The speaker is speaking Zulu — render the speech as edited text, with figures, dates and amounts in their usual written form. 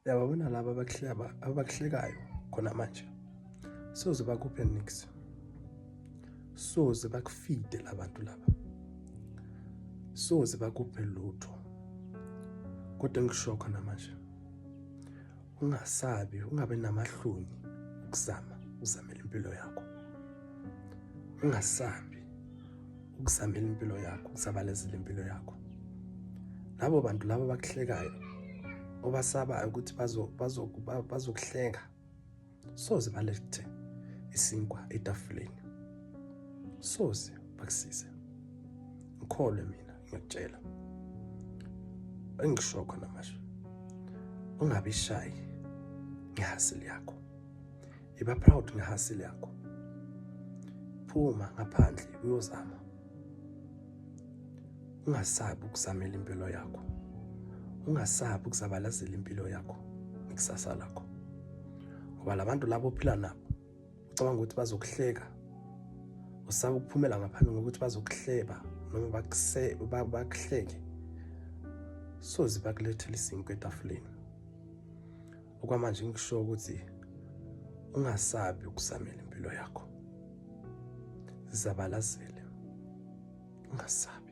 Uyababona laba abakuhleba abakuhlekayo khona manje, soze bakuphe nix, soze bakufide labantu laba, soze bakuphe lutho. Kodwa engisho khona manje, ungasabi, ungabe namahloni ukuzama uzamela impilo yakho, ungasabi ukuzamela impilo yakho, ukuzabalazela impilo yakho. Labo bantu laba abakuhlekayo, obasabayo ukuthi bazokuhleka, soze balethe isinkwa etafuleni, soze bakusize. Ngikholwe mina, ngiyakutshela engisho khona manje, ungabi shy ngehasili yakho, iba proud ngehasili yakho, phuma ngaphandle uyozama, ungasabi ukuzamela impilo yakho, ungasabi ukuzabalazela impilo yakho nekusasa lakho, ngoba labantu labo ophila nabo ucabanga ukuthi bazokuhleka, usaba ukuphumela ngaphandle ngokuthi bazokuhleba noma bakuhleke, soze bakulethela isinkwa etafuleni. Okwamanje ngikusho ukuthi ungasabi ukuzamela impilo yakho, zizabalazele, ungasabi.